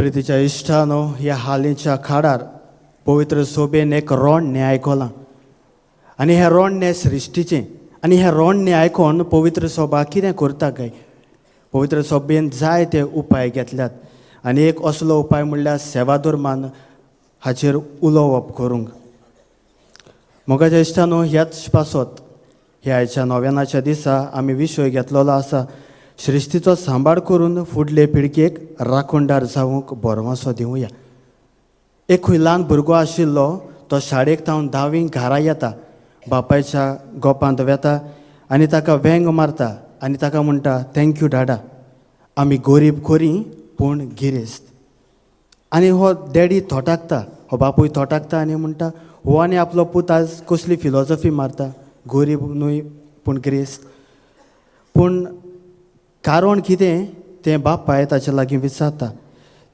प्रितीच्या इश्टानो, ह्या हालींच्या काळार पवित्र सोबेन एक रोडणें आयकलां आनी हें रोडणें सृश्टीचें आनी हें रोडणें आयकोन पवित्र सोबा कितें करता काय? पवित्र सोबेन जायते उपाय घेतल्यात आनी एक असलो उपाय म्हणल्यार सेवाधर्मान हाचेर उलोवप करूंक. मोगाच्या इश्टानो, ह्याच पासत ह्या आयच्या नव्यानाच्या दिसा आमी विशय घेतलेलो आसा, सृश्टीचो सांबाळ करून फुडले पिळगेक राखणदार जावंक भरवंसो दिवया. एक खंय ल्हान भुरगो आशिल्लो, तो शाळेक थावन धावींक घरा येता, बापायच्या गोपांत वेता आनी ताका वेंग मारता आनी ताका म्हणटा, "thank you डाडा, आमी गरीब खरी पूण गिरेस्त." आनी हो डॅडी थोटाकता, हो बापूय थोटाकता आनी म्हणटा, हो आनी आपलो पूत आज कसली फिलॉजॉफी मारता, गरीब न्हय पूण गिरेस्त. पूण कारण कितें तें बापाय ताचे लागीं विचारता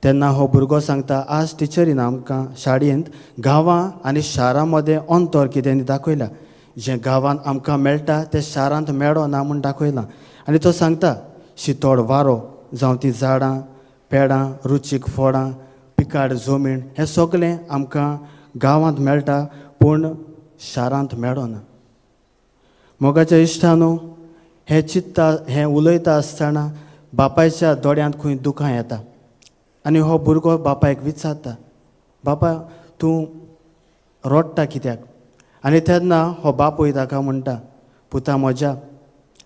तेन्ना हो भुरगो सांगता, आज टिचरीन आमकां शाळेंत गांवां आनी शारां मदें अंतर कितें दाखयलां, जें गांवांत आमकां मेळटा तें शारांत मेळना म्हूण दाखयलां. आनी तो सांगता, शितोळ वारो जावं ती झाडां पेडां, रुचीक फळां, पिकाड जमीन, हें सगळें आमकां गांवांत मेळटा पूण शारांत मेळना. मोगाच्या इश्टानो, हें चित्ता, हें उलयता आसतना बापायच्या दोळ्यांत खंय दुखां येता आनी हो भुरगो बापायक विचारता, "बापा, तूं रडटा कित्याक?" आनी तेन्ना हो बापूय ताका म्हणटा, "पुता म्हज्या,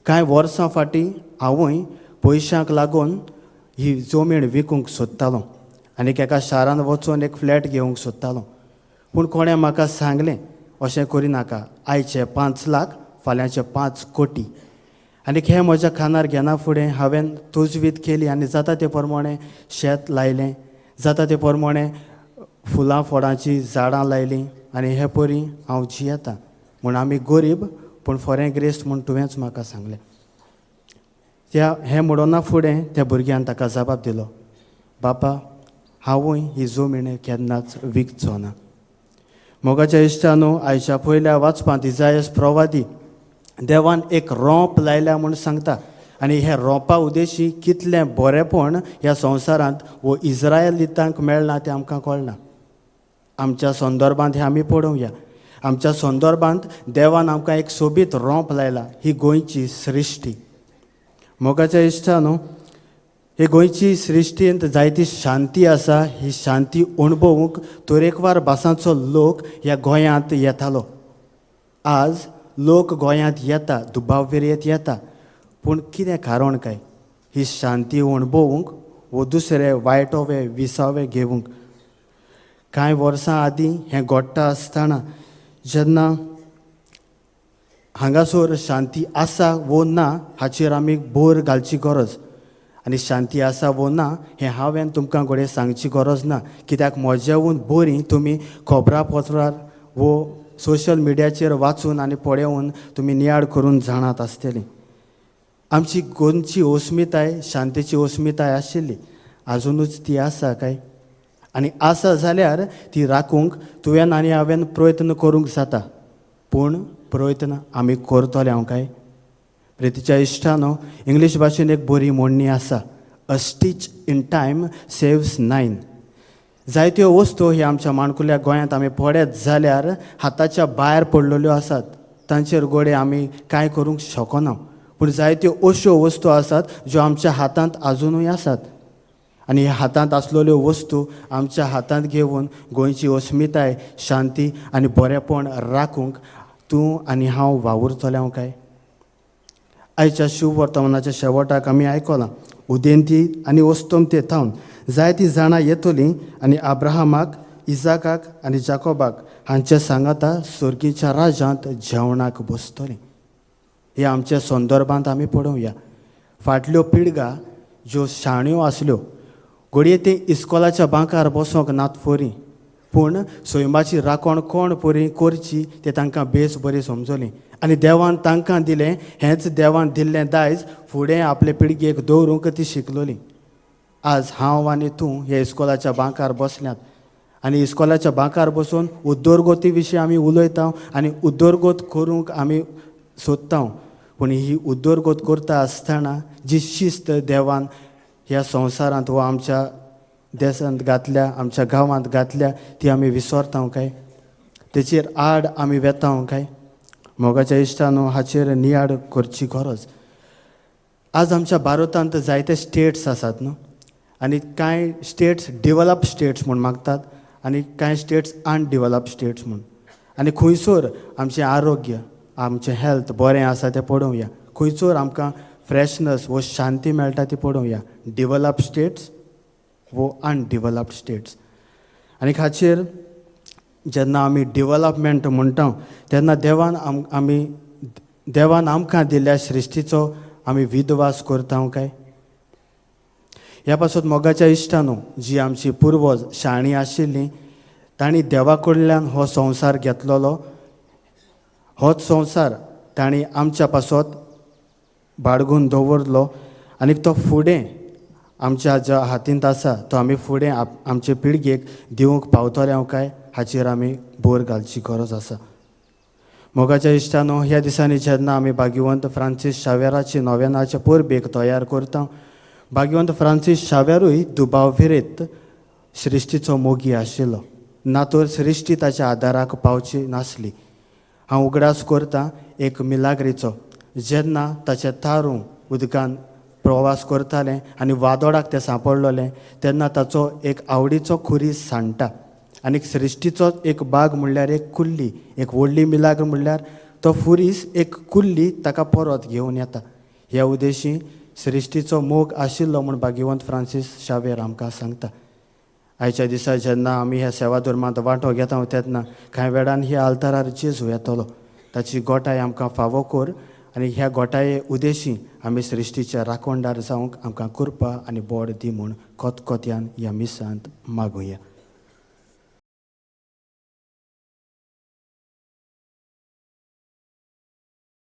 कांय वर्सां फाटीं हांवूय पयशांक लागून ही जमीन विकूंक सोदतालो आनी एका शारांत वचून एक फ्लॅट घेवंक सोदतालो. पूण कोणें म्हाका सांगलें, अशें करिनाका, आयचे 5 लाख फाल्यांचे 5 कोटी. आनी हें म्हज्या कानार घेना फुडें हांवें तजवीज केली आनी जाता ते प्रमाणे शेत लायलें, जाता ते प्रमाणे फुलां फळांचीं झाडां लायलीं आनी हे परी हांव जियेतां. म्हूण आमी गरीब पूण फोरें ग्रेस्त म्हूण तुवेंच म्हाका सांगलें." त्या हें म्हणना फुडें त्या भुरग्यान ताका जबाब दिलो, "बापा, हांवूय ही जमीन केन्नाच विकचो ना." मोगाच्या इश्टानो, आयच्या पयल्या वाचपांत इजायस प्रवादी देवान एक रोंप लायल्या म्हूण सांगता आनी हे रोंपा उद्देशी कितलें बरेंपण ह्या संवसारांत वो इज्रायलितांक मेळना तें आमकां कळना. आमच्या संदर्भांत हें आमी पळोवया. आमच्या संदर्भांत देवान आमकां एक सोबीत रोंप लायला, ही गोंयची सृश्टी. मोगाच्या इश्टानो, ही गोंयची सृश्टींत जायती शांती आसा. ही शांती अणभवूंक तरेकवार भासांचो लोक ह्या गोंयांत येतालो. आज लोक गोंयांत येता, दुबाव विरयत येता, पूण कितें कारण काय? ही शांती अणभवूंक वो दुसरे वायटोवे विसावे घेवंक? कांय वर्सां आदीं हें घडटा आसतना जेन्ना हांगासर शांती आसा वो ना हाचेर आमी भर घालची गरज आनी शांती आसा वो ना हें हांवें तुमकां घडये सांगची गरज ना, कित्याक म्हजेहून बरी तुमी खबरापत्रार वो सोशल मिडियाचेर वाचून आनी पळोवन तुमी नियाळ करून जाणात आसतली. आमची गोंयची अस्मिताय शांतीची अस्मिताय आशिल्ली, आजुनूच ती आसा काय? आनी आसा जाल्यार ती राखूंक तुवें आनी हांवें प्रयत्न करूंक जाता, पूण प्रयत्न आमी करतले हांव काय? प्रितीच्या इश्टानो, इंग्लीश भाशेन एक बरी म्हणणी आसा, "A stitch in time saves nine." जायत्यो वस्तू ह्या आमच्या माणकुल्या गोंयांत आमी पळयत जाल्यार हाताच्या भायर पडलेल्यो आसात, तांचेर गोडे आमी कांय करूंक शकना. पूण जायत्यो अश्यो वस्तू आसात ज्यो आमच्या हातांत आजुनूय आसात आनी ह्या हातांत आसलेल्यो वस्तू आमच्या हातांत घेवन गोंयची अस्मिताय, शांती आनी बरेपण राखूंक तूं आनी हांव वावुरतले हांव काय? आयच्या शुभ वर्तमानाच्या शेवटाक आमी आयकलां, उदेंती आनी अस्तमते थावन जायतीं जाणां येतलीं आनी अब्राहमाक, इजाकाक आनी जाकोबाक हांचे सांगाता सर्गीच्या राज्यांत जेवणाक बसतलीं. हे आमच्या संदर्भांत आमी पळोवया. फाटल्यो पिळगा ज्यो शाण्यो आसल्यो, घडये ते इस्कोलाच्या बांकार बसोंक नात फोरी, पूण सैमाची राखण कोण परी करची तें तांकां बेस बरी समजली आनी देवान तांकां दिलें हेंच देवान दिल्लें दायज फुडें आपले पिळगेक दवरूंक ती शिकलोली. आज हांव आनी तूं हे इस्कोलाच्या बांकार बसल्यात आनी इस्कोलाच्या बांकार बसून उदरगती विशीं आमी उलयता आनी उदरगत करूंक आमी सोदता. पूण ही उदरगत करता आसतना जी शिस्त देवान ह्या संवसारांत वा आमच्या देसांत घातल्या, आमच्या गांवांत घातल्या ती आमी विसरता काय? तेचेर आड आमी वेता काय? मोगाच्या इश्टानो, हाचेर नियाळ करची गरज. आज आमच्या भारतांत जायते स्टेट्स आसात न्हू, आनी कांय स्टेट्स डिवलप स्टेट्स म्हूण मागतात आनी कांय स्टेट्स अनडिवलप स्टेट्स म्हूण. आनी खंयसर आमचें आरोग्य, आमचें हेल्थ बरें आसा तें पळोवया, खंयसर आमकां फ्रेशनस वो शांती मेळटा ती पळोवया, डिवलप स्टेट्स वो अनडिवलप्ड स्टेट्स. आनी हाचेर जेन्ना आमी डिवलपमेंट म्हणटा तेन्ना देवान आमी देवान आमकां दिल्ल्या सृश्टीचो आमी विधवास करता काय? ह्या पासत मोगाच्या इश्टानू, जी आमची पुर्वज शाणी आशिल्लीं तांणी देवा कडल्यान हो संवसार घेतलेलो, होच संवसार तांणी आमच्या पासत बाळगून दवरलो आनी तो फुडें आमच्या ज्या हातींत आसा तो आमी फुडें आमचे पिळगेक दिवंक पावतले काय हाचेर आमी भर घालची गरज आसा. मोगाच्या इश्टानो, ह्या दिसांनी जेन्ना आमी भाग्यवंत फ्रांसीस शावेराची नोवेनाचे परबेक तयार करता, भाग्यवंत फ्रांसीस शावेरूय दुबाव विरेत सृश्टीचो मोगी आशिल्लो, ना तर सृश्टी ताच्या आदाराक पावची नासली. हांव उगडास करता एक मिलाग्रीचो, जेन्ना ताचें तारूं उदकान प्रवास करतालें आनी वादोळाक तें सांपडलोलें तेन्ना ताचो एक आवडीचो खुरीस सांडटा आनी सृश्टीचो एक बाग म्हणल्यार एक कुल्ली, एक व्हडली मिलाग्र म्हणल्यार तो फुरीस एक कुल्ली ताका परत घेवन येता. ह्या उद्देशी सृश्टीचो मोग आशिल्लो म्हूण भाग्यवंत फ्रांसीस शावेर आमकां सांगता. आयच्या दिसा जेन्ना आमी ह्या सेवा धर्मांत वांटो घेता तेन्ना कांय वेळान ह्या आल्तारार जेजू येतलो, ताची गोठाय आमकां फावो कर आनी ह्या गोठाये उद्देशी आमी सृश्टीच्या राखणदार जावंक आमकां कृपा आनी बोड दी म्हूण कोतकोत्यान ह्या मिसांत मागुया.